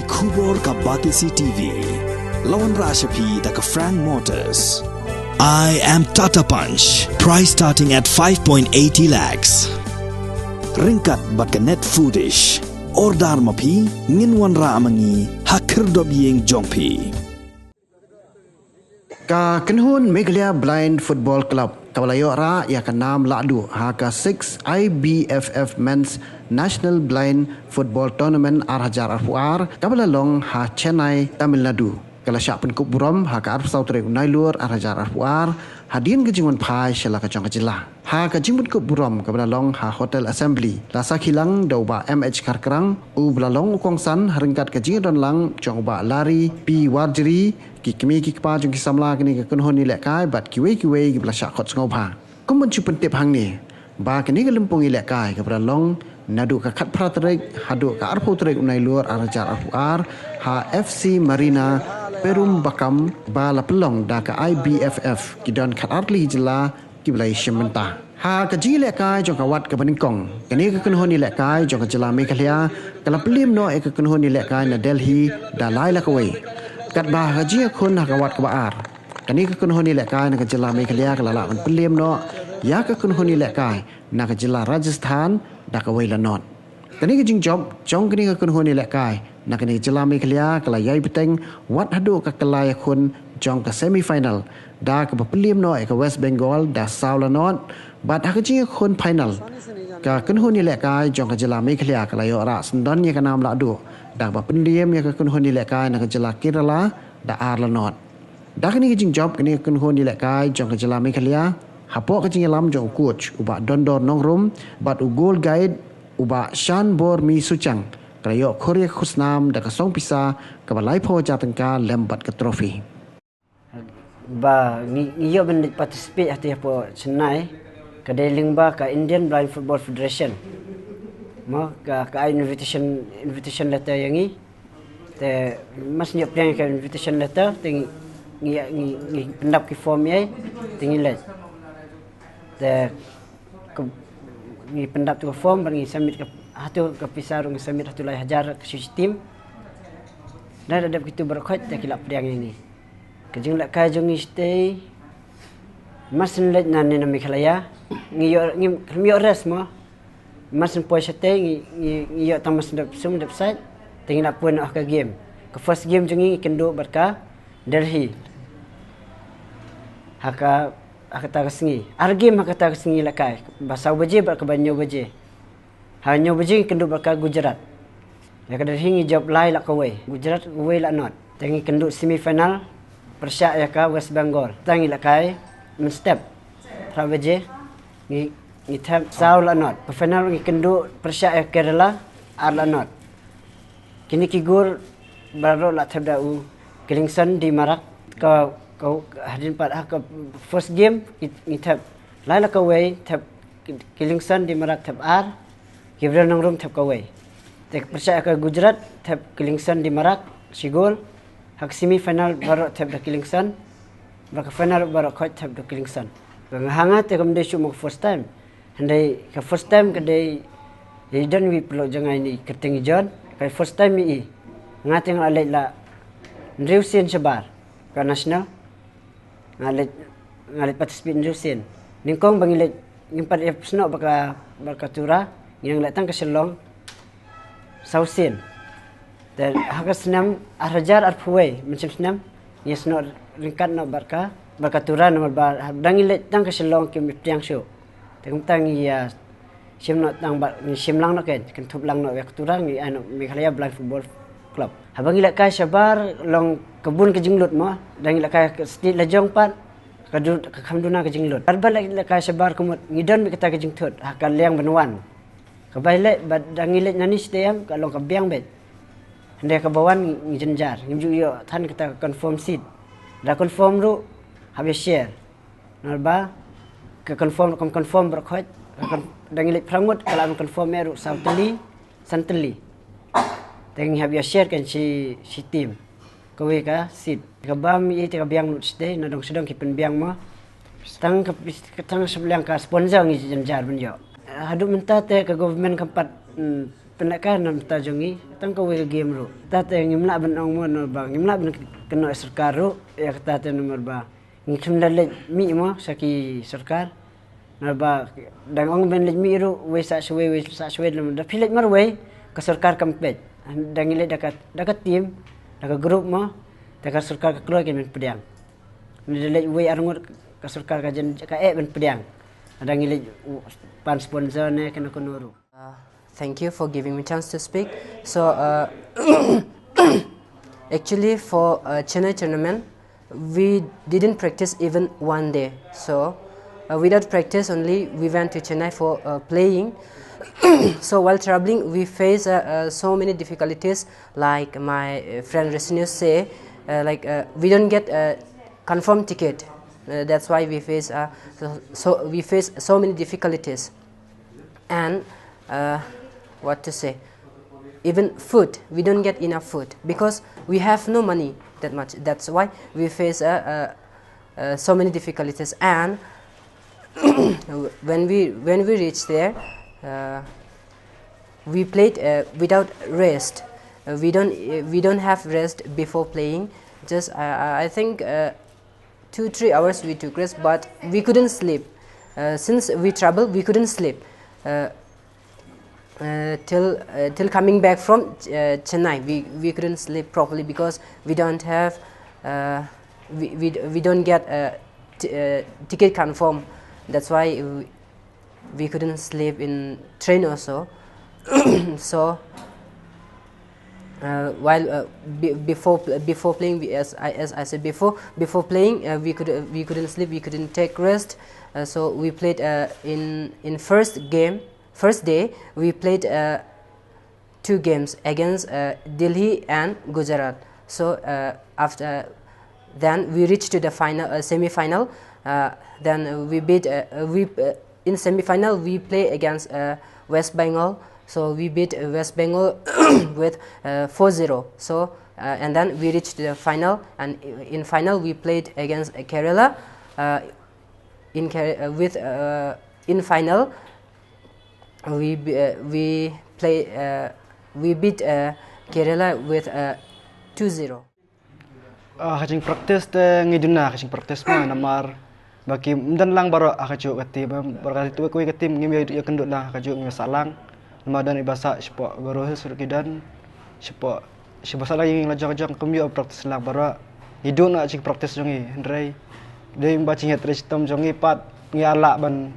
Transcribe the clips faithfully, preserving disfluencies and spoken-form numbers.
Khubor ka Batesi T V. La wanrah sha phi da ka Frank Motors. I am Tata Punch. Price starting at five point eighty lakhs. Ryngkat bad ka Net Foodish. Order ma phi, ngin wanrah ma ngi ha khyrdop ïing jong phi. Ka kynhun Meghalaya Blind Football Club kaba la ïoh rah ïa ka nam lahduh ha ka six I B F F Men's National Blind Football Tournament ar hajar arphew ar kaba la long ha Chennai, Tamil Nadu, ka la shah pynkup burom ha ka arphew saw tarik u Nailur ar hajar arphew ar hadien ka jingwan phai sha la ka jong ka jylla. Ha ka jingpynkup burom kaba la long ha Hotel Assembly, la sakhi lang da u Bah M H Kharkrang, u ba la long u kongsan ha ryngkat ka jingdon lang jong u Bah Larry P Warjri, ki kmie ki kpa jong ki samla kane ka kynhun ïalehkai bad kiwei kiwei kiba la shah khot sngewbha. Kum ban shu pyntip hangne ba kane ka lympung ïalehkai kaba la long naduh ka khatphra tarik haduh ka arphew tarik u Nailur ar hajar arphew ar ha F C Marina Perumbakam ba la pynlong da ka I B F F, ki don khatar tylli ki jylla kiba la ïashim bynta. Ha ka jingïalehkai jong ka wat kaba nyngkong, kane ka kynhun ïalehkai jong ka jylla Meghalaya ka la pynliem noh ïa ka kynhun ïalehkai na Delhi da lai la kawei. Katba ha ka jingïakhun ha ka wat kaba ar, kane ka kynhun ïalehkai na ka jylla Meghalaya ka la lah ban pynliem noh ïa ka kynhun ïalehkai na ka jylla Rajasthan da kawei la not. Kane ka jingjop jong kane ka kynhun ïalehkai na kane ka jylla Meghalaya ka la ïai bteng wat haduh ka kylla ïakhun jong ka semi final da kaba pynliem noh ïa ka West Bengal da saw la not, bad ha ka jingïakhun final ka kynhun ïalehkai jong ka jylla Meghalaya ka la ïoh rah syndon ïa ka nam lahduh da kaba pynliem ïa ka kynhun ïalehkai na ka jylla Kerala da ar la not. Da kane ka jingjop kane ka kynhun ïalehkai jong ka jylla Meghalaya, hapoh ka jingïalam jong u coach u Bah Dondor Nongrum bad u goal guide u Bah Shanbor Mi Suchang, ka la ïoh khur ïa ka khusnam da ka song pisa kaba laiphew hajar tyngka lem bad ka trophy. Ba ngi, ngi ïoh ban leit participate hati hapoh Chennai, ka dei lyngba ka Indian Blind Football Federation. Mo ka, ka ai invitation, invitation letter ïa ngi. Te mar shu ïoh pdiang ka invitation letter te ngi, ngi, ngi, ngi pyndap ki form ïa, te ngi leit. Te ka, ngi pyndap tu ka form bad ngi submit ka, hato ka pisa ruh ngi submit hato lai hajar ka shu shi team. Da da dep kitu baroh khoit te ki la pdiang ïa ngi. Ka jinglehkai jong ngi shatei, mar shu leit na ne na Meghalaya, ngi ïoh, ngi, ngi ïoh rest mo. Mar shu poi shatei ngi, ngi, ngi ïoh tang mar shu dep sum dep sait, te ngi la poi noh ha ka game. Ka first game jong ngi ngi kynduh bad ka Delhi. Ha ka, ha kata ka sngi. Ar game ha kata ka sngi lehkai. Ba saw baje bad kaba hynñiew baje. Ha hynñiew baje ngi kynduh bad ka Gujarat. Ïa ka Delhi ngi jop lai la kawei. Gujarat kawei la not. Te ngi kynduh semi final pyrshah ïa ka West Bengal. Te ngi lehkai mynstep phra baje ngi, ngi thep saw la not. Ka final ngi kynduh pyrshah ïa Kerala ar la not. Kine ki goal baroh la thep da u Killingson Demarak. Ka, ka hadien pat ha ka first game ngi, ngi thep lai la kawei, thep Killingson Demarak thep ar, Gabriel Nongrum thep kawei. Te pyrshah ka Gujarat thep Killingson Demarak shi goal. Ha ka semi final baroh thep da Killingson. Ba ka final baroh khoit thep da Killingson. Ba nga ha nga te kam dei shu mo ka first time. Hynrei ka first time ka dei i don wi plo jong ngi ni kyrteng i John. Ka first time i nga te nga leit la hynriew sien shabar ka national. Nga leit, nga leit participate hynriew sien. Nyngkong ba ngi leit ngim pat ïa snoh bad ka, bad ka Tura, ngi nang leit tang ka Shillong saw sien. Te ha ka snem ar hajar arphew wei mynshem snem ngi snoh ryngkat noh bad ka, bad ka Tura namar ba da ngi leit tang ka Shillong kim pdiang shuh. Te kumta ngi ïa shim noh tang ba ngi shim lang noh, ka kynthup lang noh ïa ka Tura, ngi ai noh Meghalaya Blind Football Club. Haba ngi lehkai shabar long ka bun ka jinglut mo, da ngi lehkai ka state la jong pat ka du-, ka kham duna ka jinglut. Haba lehkai shabar ka mut ngi don bad kata ka jingthut ha ka liang ban wan. Ka bai leh ba da ngi leit nangne stadium ka long ka biang bad. Hynrei kaba wan ngi, ngi jynjar, ngim ju ïoh than kata ka confirm seat. Da confirm ruh hap ïa share. Namar ba ka confirm, ka confirm baroh khoit, ka con-, da ngi leit phra ngut ka la confirm ïa ruh saw tylli, san tylli. Te ngi hap ïa share kan shi, shi team. Kawei ka seat. Ka bam ïa te ka biang lut shatei, na dong sha dong ki pynbiang mo. Tang ka pis-, ka tang sha liang ka sponsor ngi jynjar ban ïoh. Haduh mynta te ka government kam pat, mm, Pynlehkai na bynta jong ngi tang kawei ka game ruh. Kata te ngim lah ban ong mo, namar ba ngim lah ban kynnoh ïa sorkar ruh ïa kata te, namar ba ngi khlem da leit mih mo sha ki sorkar. Namar ba dang ong ban leit mih ruh, wei sah shawei, wei sah shawei, lem da phi leit marwei ka sorkar kam peit. Da ngi leit da ka, da ka team, da ka group mo, da ka sorkar ka kloi kin ban pdiang. Ngi da leit wei arngut ka sorkar ka jan ka eh ban pdiang. Da ngi leit u-, pan sponsor ne kano kano ruh. Uh, thank you for giving me chance to speak. So, uh, actually, for uh, Chennai tournament, we didn't practice even one day. So, uh, without practice only, we went to Chennai for uh, playing. So while traveling, we face uh, uh, so many difficulties. Like my uh, friend Resinius say, uh, like uh, we don't get a confirmed ticket. Uh, that's why we face uh, so, so we face so many difficulties. And uh, what to say, even food, we don't get enough food because we have no money that much. That's why we face uh, uh, uh, so many difficulties. And when we when we reach there, uh, we played uh, without rest. Uh, we don't uh, we don't have rest before playing. Just uh, I think uh, two three hours we took rest, but we couldn't sleep. Uh, since we traveled, we couldn't sleep. Uh, uh, till uh, till coming back from uh, Chennai, we, we couldn't sleep properly because we don't have uh, we, we, we don't get a t- uh, ticket confirm. That's why we, we couldn't sleep in train also. So uh, while uh, be- before pl- before playing, we, as I as I said before, before playing, uh, we could uh, we couldn't sleep, we couldn't take rest. Uh, so we played uh, in in first game, first day we played uh, two games against uh, Delhi and Gujarat. So uh, after then we reached to the final uh, semi-final. Uh, then we beat uh, uh, we uh, in semi-final we play against uh, West Bengal. So we beat uh, West Bengal with uh, four zero. So uh, and then we reached the final, and in final we played against uh, Kerala. Uh, in Ker- uh, with uh, in final we be- uh, we play uh, we beat uh, Kerala with uh, two zero. Ah, ka jing practice te ngi duna ka jing practice ma namar ba ki mdan lang baroh ha ka juk ka team, baroh ka juk ka team ngim ïa kynduh lang ha ka juk, ngim ïa sah lang. Namar don i ba sah shapoh Garo Hills ruh ki don, shapoh shi ba sah lang ïa ngi la jong jong, kum ïoh practice lang baroh. Ngi duna ka jing practice jong ngi hynrei dei ba jing ïa trei shitom jong ngi pat ngi lah ban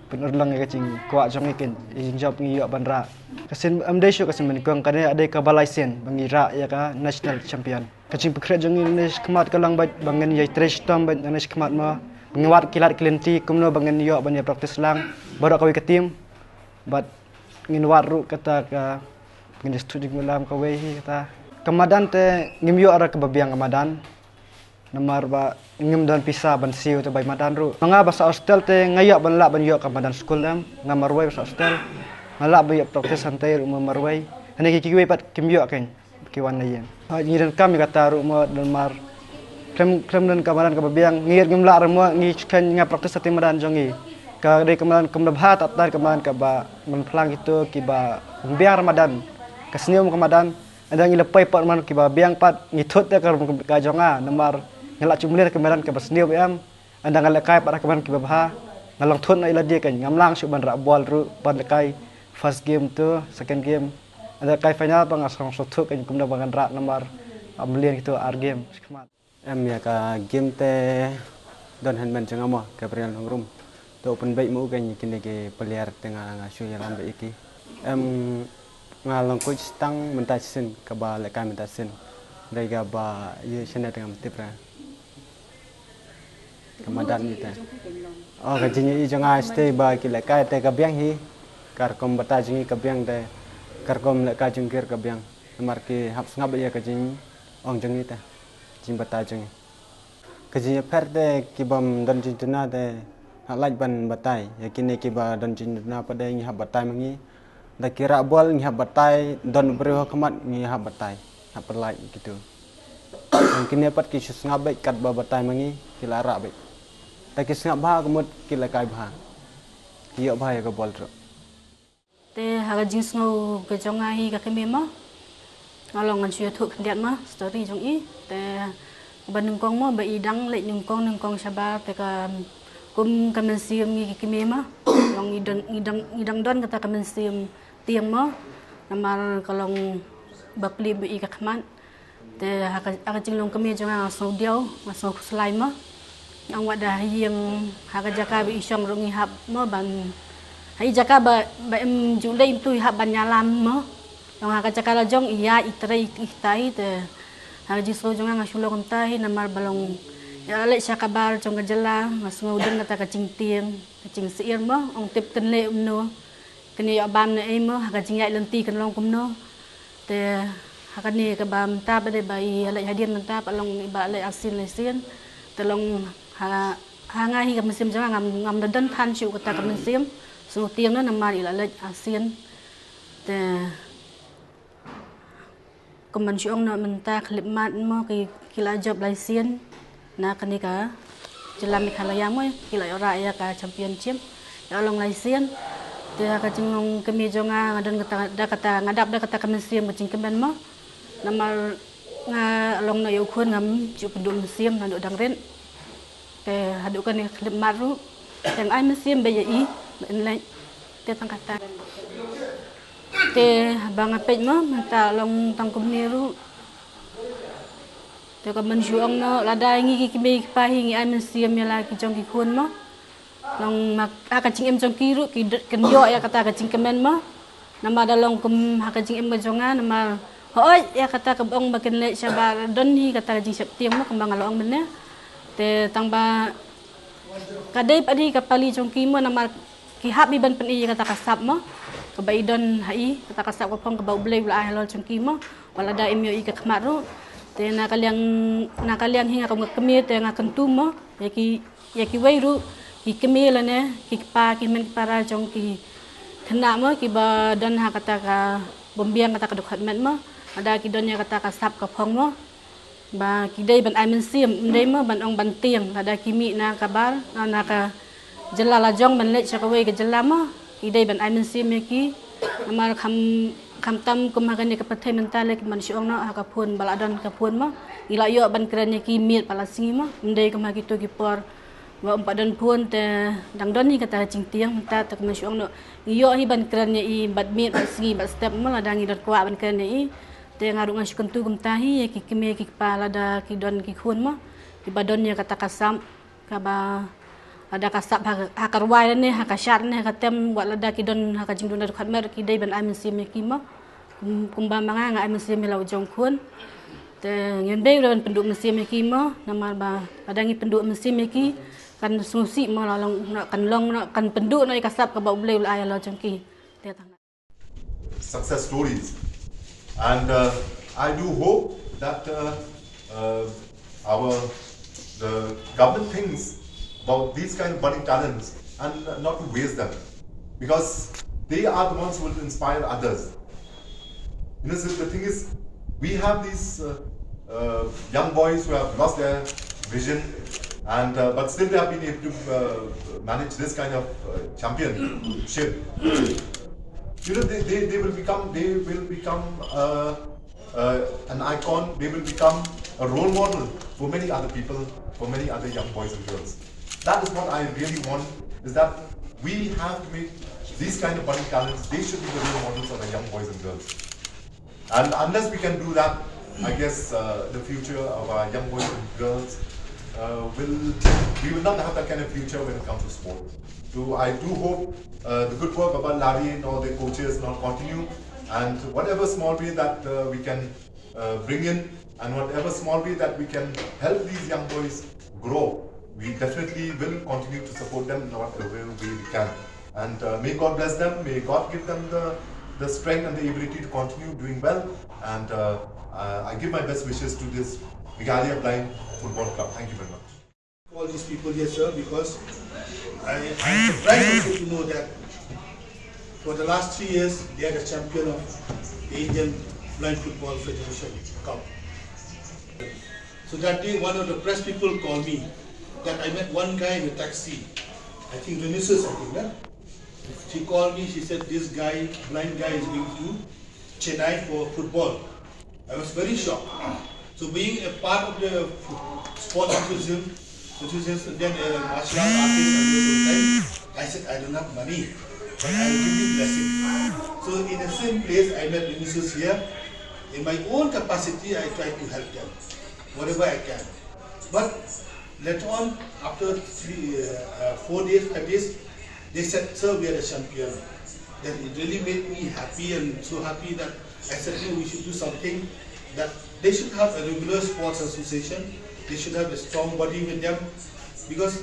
pynurlong ïa ka jingkwah jong ngi, ka jingjop ngi ïoh ban rah. Ka sien em dei shuh ka sien banyngkong, ka dei dei kaba lai sien ba ngi rah ïa ka national champion. Ka jingpynkhreh jong ngi ne shakhmat ka long bad ba ngin ïa trei shitom bad ne shakhmat ma ba ngin wad ki lad ki lynti kumno ba ngin ïoh ban ïa practice lang baroh kawei ka team. Bad ngin wad ruh kata ka ngin ïa sdang jingmut lang kawei hi kata. Ka madan te ngim ïoh ruh kaba biang ka madan. Namar ba ngim don pisa ban siew te bai madan ruh. Ma nga ba sah hostel te nga ïoh ban lah ban ïoh ka madan skul em. Nga marwei ba sah hostel. Nga lah ban ïoh practice hangtei ruh ma marwei. Hynrei ki kiwei pat kim ïoh kein ki wan na ïing. Ha, ngi donkam ïa kata ruh mo namar khlem khlem don ka madan kaba biang, ngi ngim lah ruh mo, ngi shu kheiñ nga practice ha te madan jong ngi. Ka dei ka madan kam da bha, tat tat ka madan kaba man phlang kito kiba biang ruh madan. Ka sniew mo ka madan. Ynda ngi la poi pat man kiba biang pat ngi thut te ka rum ka jong nga namar nga la chumlir ka madan kaba sniew em. Ynda nga lehkai pat ha ka madan kiba bha nga long thut na ila die kein, ngam lang shuh ban rah bol ruh ban lehkai first game to second game. Ynda lehkai final pat nga song shu thut kein kumno ba ngan rah namar am lien kito ar game. Shikmat. Em, ïa ka game te don hynmen jong nga mo, Gabriel Nongrum. To u pynbeit mo u kein ïa kine ki player te nga nga shu ïalam beit ïa ki. Em, nga long coach tang mynta shisien kaba lehkai mynta shisien. Dei kaba ïa shane te ngam tip re. Ka madan ni te. Oh, ka jingïohi jong nga shisha ba ki lehkai te ka biang hi. Ka rukom batai jong ngi ka biang te. Ka rukom lehkai jong ki ruh ka biang. Namar ki hap sngap ïa ka jingong jong ngi te. Jingbatai jong ngi. Ka jingïapher te ki bym don jingduna te hap lait ban batai. Ïa kine kiba don jingduna pat de ngi hap batai ma ngi. Da ki rah bol ngi hap batai, don briew ha khmat ngi hap batai. Hap pynlait kito. Kine pat ki shu sngap beit katba batai ma ngi, ki la rah beit. Da ki sngap bha ka mut ki la kai bha. Ki ïoh bha ïa ka bol ruh. Te ha ka jingsngew ka jong nga hi ka kmie mo, nga long ngan shu ïathuh khyndiat mo story jong i. Te ba nyngkong mo ba i dang leit nyngkong nyngkong shabar, te ka kum ka mynsiem ngi ki kmie mo, long ngi dang ngi dang ngi dang don kata ka mynsiem tieng mo, namar ka long ba plie ba i ka khmat. Te ha ka ha ka jinglong kmie jong nga, nga sngew diaw, nga sngew khuslai mo. Nga ong wat da ha ïing ha ka jaka ba i shong ruh ngi hap mo ban ha i jaka ba ba im ju lei im tu i hap ban ïalam mo. Long ha ka jaka la jong i ïa i trei i tai. Te ha ka jingsngew jong nga, nga shu long kumta hi namar ba long ïa la leit sha kabar jong ka jylla, nga sngew don kata ka jingtieng ka jingsyier mo, ong tip kan leh kumno, kan ïoh bam ne ei mo, ha ka jingïaid lynti kan long kumno. Te ha kane kaba mynta ba dei ba i ïa leit hadien mynta ba long i ba leit arsien lai sien. Te long ha ha nga hi ka mynsiem jong nga, ngam ngam da don than shuh kata ka mynsiem sngewtieng na namar i la leit arsien. Te kum ban shu ong noh mynta khyllipmat mo ki ki la jop lai sien na kane ka jylla Meghalaya mo, ki la ïoh rah ïa ka championship, ïoh long lai sien. Te ha ka jinglong kmie jong nga, nga don kata da kata nga dap da kata ka mynsiem ka jingkmen mo. Namar nga long na ïa u khun ngam ju pynduh mynsiem naduh dang rit. Te haduh kane khyllipmat ruh te nga ai mynsiem beit ïa i ba in leit. Te tang kata te ba nga peit mo mynta long tang kumne ruh. Te ka ban shu ong noh, lada ngi ki kmie ki kpa hi ngi ai mynsiem ïa la ki jong ki khun mo. Long ma ha ka jingim jong ki ruh ki dot kin ïoh ïa kata ka jingkmen mo. Namar da long kum ha ka jingim ka jong nga, namar hooid ïa kata kaba ong ba kin leit shabar don hi kata ka jingsheptieng mo, kumba nga la ong mynne. Te tang ba ka dei pat hi ka pali jong ki mo, namar ki hap hi ban pyni ïa kata ka sap mo, kaba i don ha i, kata ka sap ka phong kaba U Blei u la ai halor jong ki mo. Wat lada im ïoh i ka khmat ruh. Te na ka liang na ka liang hi nga kum ka kmie te nga kyntu mo ïa ki ïa kiwei ruh ki kmie lane ki kpa ki hynmen ki para jong ki khynnah mo, kiba don ha kata ka bym biang kata ka dkhot met mo, lada ki don ïa kata ka sap ka phong mo, ba ki dei ban ai mynsiem, ym dei mo ban ong ban tieng lada ki mih na ka bar na, na ka jylla la jong ban leit sha kawei ka jylla mo, ki dei ban ai mynsiem ïa ki. Namar kham khamtam kum ha kane ka pyrthei mynta, lei kum ban shu ong noh ha ka phone, ba la don ka phone mo, ngi la ïoh ban kren ïa ki miet pat la sngi mo, ym dei kum ha kito ki por ba ym pat don phone te dang don hi kata ka jingtieng. Mynta te kum ban shu ong noh, ngi ïoh hi ban kren ïa i bad miet bad sngi bad step mo, lada ngi don kwah ban kren ïa i. Te nga ruh nga shu kyntu kumta hi ïa ki kmie ki kpa lada ki don ki khun mo, kiba don ïa kata ka sap kaba lada ka sap ha, ha ka rwai lane ha ka shad lane ha ka tem, wat lada ki don ha ka jingdon da dkhot met, ki dei ban ai mynsiem ïa ki mo. Kum, kumba ma nga nga ai mynsiem ïa la u jong khun. Te ngim dei ruh ban pynduh mynsiem ïa ki mo, namar ba lada ngi pynduh mynsiem ïa ki kan sngewsih mo, la long noh, kan long noh, kan pynduh noh ïa ka sap kaba U Blei u la ai halor jong ki. Te tang. Success stories. And uh, I do hope that uh, uh, our the government thinks about these kind of budding talents and not to waste them, because they are the ones who will inspire others. You know, so the thing is, we have these uh, uh, young boys who have lost their vision, and uh, but still they have been able to uh, manage this kind of uh, championship. You know, they, they, they will become they will become uh, uh, an icon. They will become a role model for many other people, for many other young boys and girls. That is what I really want. Is that we have to make these kind of budding talents. They should be the role models of our young boys and girls. And unless we can do that, I guess uh, the future of our young boys and girls uh, will we will not have that kind of future when it comes to sport. So I do hope uh, the good work of our Larry and all the coaches now continue, and whatever small way that uh, we can uh, bring in, and whatever small way that we can help these young boys grow, we definitely will continue to support them in whatever way we can. And uh, may God bless them, may God give them the, the strength and the ability to continue doing well. And uh, uh, I give my best wishes to this Meghalaya Blind Football Club. Thank you very much. All these people here, sir, because I, I'm surprised also to know that for the last three years they are the champion of the Indian Blind Football Federation Cup. So that day, one of the press people called me that I met one guy in a taxi. I think Renaissance, I think, na? She called me, she said, "This guy, blind guy, is going to Chennai for football." I was very shocked. So being a part of the sports enthusiasm, enthusiasm, then a martial art artist at the same time, I said, "I don't have money, but I will give you blessing." So in the same place, I met ministers here. In my own capacity, I try to help them, whatever I can. But later on, after three, uh, uh, four days, five days, they said, "Sir, we are the champion." Then it really made me happy and so happy that I said, "No, we should do something, that they should have a regular sports association. They should have a strong body with them." Because,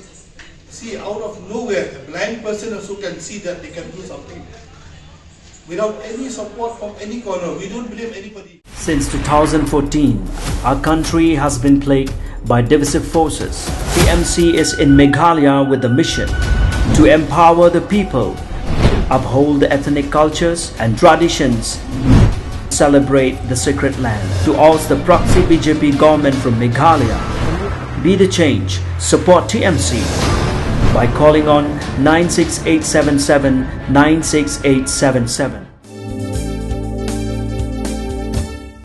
see, out of nowhere, a blind person also can see that they can do something. Without any support from any corner, we don't blame anybody. Since two thousand fourteen, our country has been plagued by divisive forces. T M C is in Meghalaya with the mission to empower the people, uphold the ethnic cultures and traditions, celebrate the sacred land. To oust the proxy B J P government from Meghalaya, be the change, support T M C by calling on nine six eight seven seven nine six eight seven seven.